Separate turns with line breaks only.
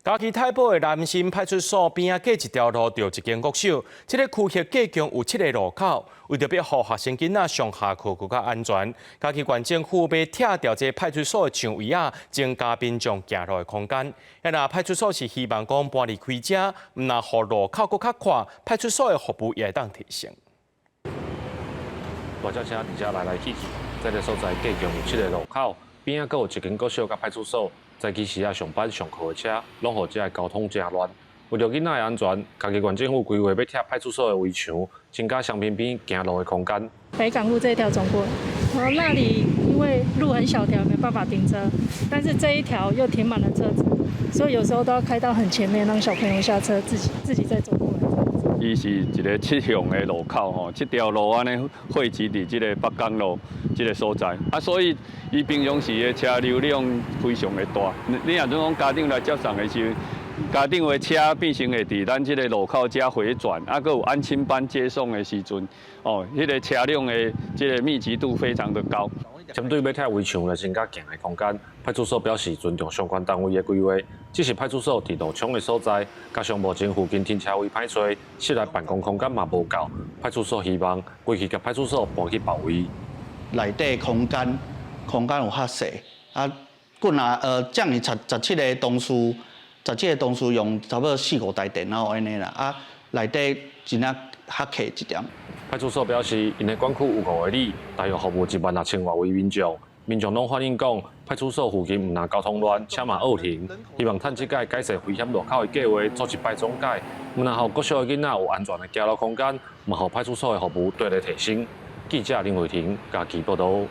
嘉義太保的南新派出所邊仔隔一條路就一間國小，這個區域隔共有七个路口，為著欲予學生囡仔上下課閣較安全，嘉義縣政府欲拆掉這派出所的牆圍仔，增加民眾行路的空間。啊，派出所是希望講搬離開遮，毋但予路口閣較闊，派出所的服務也會當提升。
大轎車佇遮來來去去，這个所在隔共有七个路口，邊仔閣有一間國小佮派出所。早起時仔上班上課的車，攏予遮的交通誠亂。為著囡仔的安全，嘉義縣政府規劃欲拆派出所的圍牆，增加雙邊邊行路的空間。
北港路這一條轉過來，然後那裡因為路很小條，沒辦法停車，但是這一條又停滿了車子，所以有時候都要開到很前面，讓小朋友下車，自己再走過來。
伊是一个七向的路口吼，七條路按呢匯集佇這个北港路這个所在，啊，所以伊平常時的車流量非常的大。你若準講家長來接送的時候，家長的車變成會佇咱這个路口遮迴轉，啊，閣有安親班接送的時陣，哦，彼个車輛的這个密集度非常的高。
針對欲拆圍牆來增加行的空間，派出所表示尊重相關單位的規劃。只是派出所佇路衝的所在，加上目前附近停車位歹揣，室內辦公空間嘛無夠。派出所希望規氣共派出所搬去別位。
內底空間有較細，啊，阮若遮爾十七个同事，十七个同事用差不多四五台電腦按呢啦，啊，內底真正較客一點。
派出所表示，𪜶的管區有五个里，大約服務16,000外位民眾。民眾攏反映講，派出所附近毋但交通亂，車嘛僫停。希望趁這擺改善危險路口的計劃做一擺總解，毋但予國小的囡仔有安全的行路空間，嘛予派出所的服務綴咧提升。記者林慧婷嘉義報導。